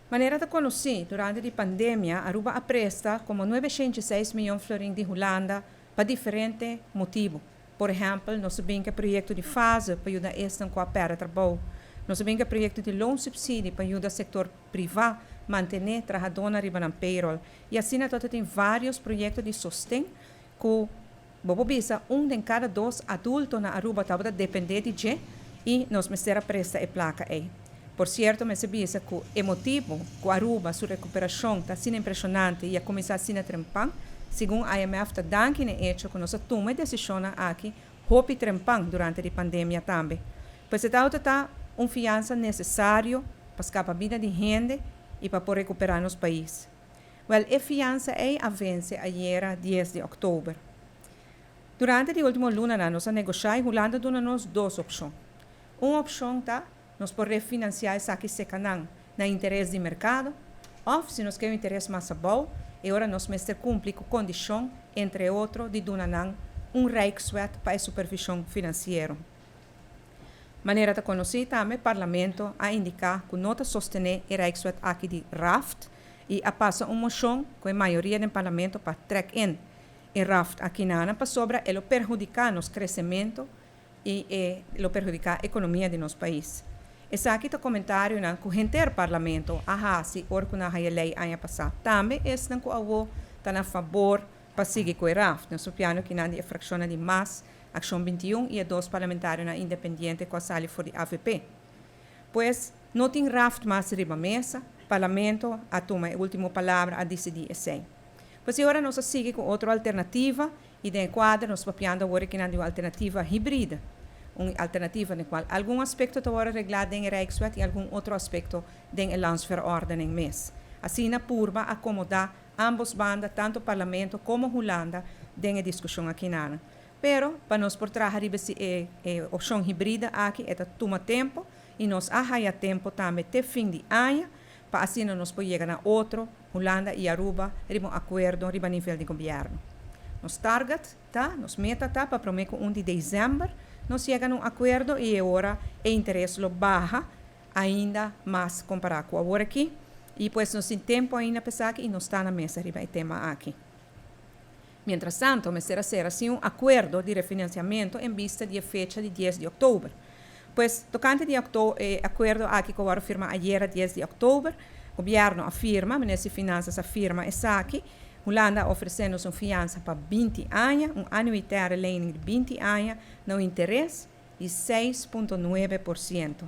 Manera ta conoci, durante di pandemia, Aruba a presta como 906 miyon florin di Hulanda pa diferente motibo. Por ehempel, nos a bin cu proyecto di fase pa yuda esnan cu a perde trabou. Nos a bin cu proyecto di loonsubsidie pa yuda sector priva mantene trahadornan riba nan payroll. Y asina tot tin varios proyecto di sosten cu, bo por bisa, un den cada dos adulto na Aruba tabata depende di dje y nos mester a presta e placa ey. Por cierto, mester bisa cu e motibo cu Aruba su recuperacion ta asina impresionante y a cuminsa asina trempan, segun IMF, ta danki na hecho cu nos a tuma e decision aki hopi trempan durante di pandemia tambe. Pues e ta un fiansa necesario pa scapa bida di hende y pa por recupera nos pais. Wel, e fiansa ey a vence ayera, 10 di october. Durante e ultimo luna nos a negocia y Hulanda a duna nos dos opcion. Un opcion ta nos por refinancia esaki serca nan na interes di mercado, of si nos kier interes mas abou, e ora nos mester cumpli cu condicion, entre otro, di duna nan un rijkswet pa supervision financiero. Manera ta conoci tambe, Parlamento a indica cu no ta sostene e rijkswet aki di RAFT y a pasa un mocion cu e mayoria di Parlamento pa trek in e RAFT aki nan pasobra e lo perhudica nos crecemento y lo perhudica economia di nos pais. Esaki ta comentarionan cu henter Parlamento a hasi ora cu nan a haya ley aña pasa. Tambe esnan cu awo ta na fabor pa sigui cu e RAFT. Nos papiando aki di fraccion di MAS, Accion 21 y dos parlamentarionan independiente cu a sali for di AVP. Pues no tin RAFT mas riba mesa, Parlamento a tuma e ultimo palabra, a dicidi esey. Pues awor nos a sigui cu otro alternativa y den cuadro nos papiando awor aki di un alternativa hibrida. Un alternativa den cual algun aspecto ta regla den Rijkswet y algun otro aspecto den landsverordening mes. Asina purba acomoda ambos banda, tanto Parlamento como Hulanda, den discusion aki nan. Pero, pa nos por traha e opcion hibrida aki, ta tuma tempo y nos a haya tempo tambe te fin di aña, pa asina nos por yega na otro, Hulanda y Aruba, riba un acuerdo riba nivel di gobierno. Nos target ta, nos meta ta pa prome 1 di december, nos yega na un acuerdo y awor e interes lo baha ainda mas compara cu awor aki. Y pues nos tin tempo ainda pa esaki y nos ta na mesa riba e tema aki. Mientras tanto, mester a cera un acuerdo di refinanciamento en vista di fecha di 10 di october. Pues, tocante di acuerdo aki cu a firma ayera, 10 di october, gobierno a firma, Minister di Finanzas a firma esaki, Hulanda a ofrece nos un fiansa pa 20 aña, un annuitaire lening di 20 aña, na interes di 6,9%.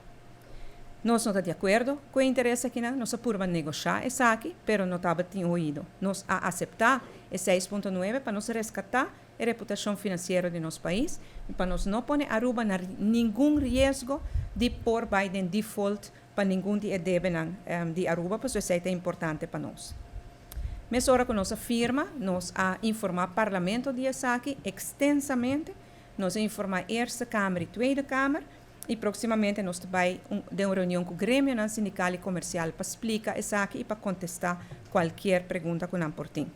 Nos no ta di acuerdo cu e interes aki, nos a purba negocia esaki, pero no tabatin oido. Nos a acepta e 6,9 pa nos rescata e reputacion financiero di nos pais y pa nos no pone Aruba na ningun riesgo di por bay den default pa ningun di debe di Aruba, pues esey ta importante pa nos. Mesora cu nos a firma, nos a informa Parlamento di esaki extensamente, nos a informa Eerste Kamer y Tweede Kamer y proximamente nos ta bay den un reunion cu gremio sindical y comercial pa splica esaki y pa contesta cualkier pregunta cu nan por tin.